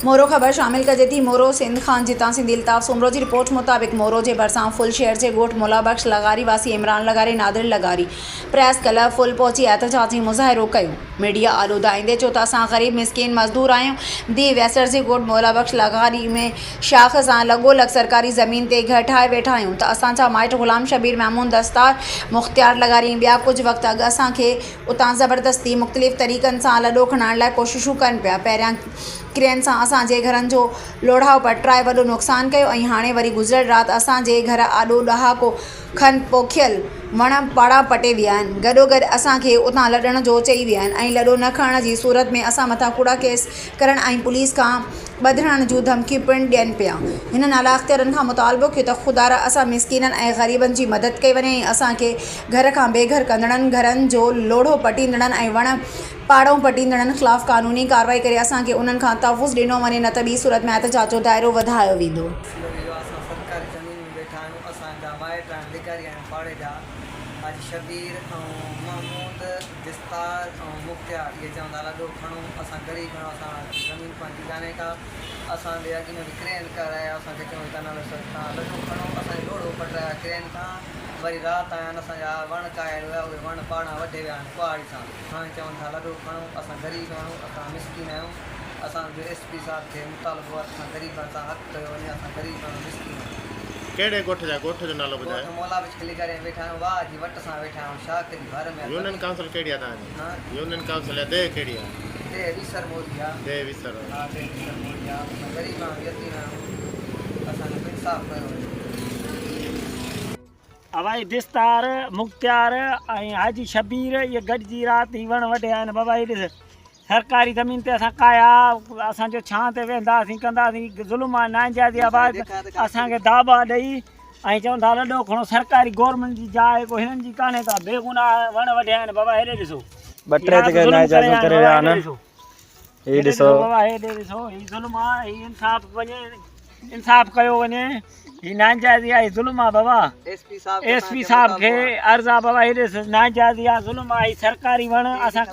مورو خبر شامل ڪجي ٿي مورو سنڌ کان جتان سنڌي الطاف سومرو جي رپورٽ مطابق مورو جي ڀرسان ڦل شهر جي ڳوٺ مولا بخش لغاري واسي عمران لغاري نادر لغاري پريس ڪلب ڦل پهچي احتجاجي مظاهرو ڪيو ميڊيا آڏو دانهيندي چيو ته اسان غريب مسڪين مزدور آهيون ديهه ويسر جي ڳوٺ مولا بخش لغاري ۾ شاخ سان لڳو لڳ سرڪاري زمين تي گهر ٺاهي ويٺا آهيون ته اسان جا مائٽ غلام شبير محمود دستار مختيار لغاري ۽ ٻيا ڪجهه وقت اڳ اسان کي اتان زبردستي مختلف طريقن سان لڏو کڻائڻ لاء ڪوششون ڪن پيا. پهريان ڪرين سان اسان جي گهرن جو لوڙهائو پٽرائي وڏو نقصان ڪيو ۽ هاڻي وري گذريل رات اسان جي گهر آڏو ڏهاڪو کن پوکيل وڻ پاڙان پٽي ويا آهن. گڏوگڏ اسان کي اتان لڏڻ جو چئي ويا آهن ۽ لڏو نه کڻڻ جي صورت ۾ اسان مٿان ڪوڙا ڪيس ڪرڻ ۽ پوليس کان ٻڌرڻ جون ڌمڪيون پڻ ڏين پيا. هنن اعليٰ اختيارين کان مطالبو ڪيو ته خدارا اسان مسڪينن ۽ غريبن جي مدد ڪئي وڃي ۽ اسان کي گهر کان بي گهر ڪندڙن، گهرن جو لوڙهو پٽيندڙن ۽ وڻ پاڙئون پٽيندڙن خلاف قانوني ڪارروائي ڪري اسان کي انهن کان تحفظ ڏنو وڃي نه ته ٻي صورت ۾ احتجاج جو دائرو وڌايو ويندو. مسئلو اهو آهي اسان سرڪاري زمين ۾ ويٺا آهيون اسان جا مائٽ آهن لغاري آهن پاڙي جا حاجي شبير ۽ محمود دستار ۽ مختيار اهي چون ٿا لڏو کڻو اسان غريب آهيون اسان وٽ زمين پنهنجي ڪانهي ڪا اسان ڏي اڳ ۾ به ڪرين ڪرايا اسان کي چون ٿا توهان لڏو کڻو اسان جو لوڙهو پٽرايا ڪرين کان وري رات آيا آهن اسان جا وڻ ڪاهيل هيا اهي وڻ پاڙان وڍي ويا آهن ڪهاڙي سان هاڻي چون ٿا لڏو کڻو اسان غريب آهيون اسان مسڪين آهيون اسان جو ايس پي صاحب کي مطالبو آهي ته اسان غريبن سان حق ڪيو وڃي اسان غريب آهيون مسڪين آهيون. ڪهڙي ڳوٺ جا ڳوٺ جو نالو ڳوٺ ٻڌايو. مولا بخش لغاري ۾ ويٺا آهيون واهه جي وٽ سان ويٺا آهيون شاخ جي ڀر ۾ آهي يونين زمين. ڪائونسل ڪهڙي آهي توهان جي ها. يونين ڪائونسل يا ديهه ڪهڙي آهي. ديهه ويسر موري آهي. ديهه ويسر. ها ديهه ويسر موري آهي اسان غريب آهيون يتيم آهيون اسان جو انصاف ڪيو وڃي. اوائي دستار، مختيار ۽ حاجي شبير اهي گڏجي رات هي وڻ وڍيا آهن بابا هي ڏس سرڪاري زمين تي اسان ڪاهيا اسان جو ڇانء تي ويهنداسين ڪنداسين ظلم آهي ناانجازي آهي بابا اسان کي داٻا ڏئي ۽ چون ٿا لڏو کڻو سرڪاري گورنمينٽ جي جاء آهي ڪو هنن جي ڪانهي ڪا بيگناهه وڻ وڍيا آهن بابا هيڏي ڏسو ٻه ٽي رات جڳهه ظلم ڪري ناانجازيون ويا آهن ڪري ويا بابا آهن هيڏي ڏسو هي هيڏي ڏسو ڏسو بابا هيڏي ڏسو هي ظلم آهي هي انصاف وڃي انصاف ڪيو وڃي هي ناانجائزي آهي ظلم آ بابا ايس پي صاحب کي عرض آ بابا هي ڏس ناانجائزي آ ظلم آ هي سرڪاري وڻ اسان.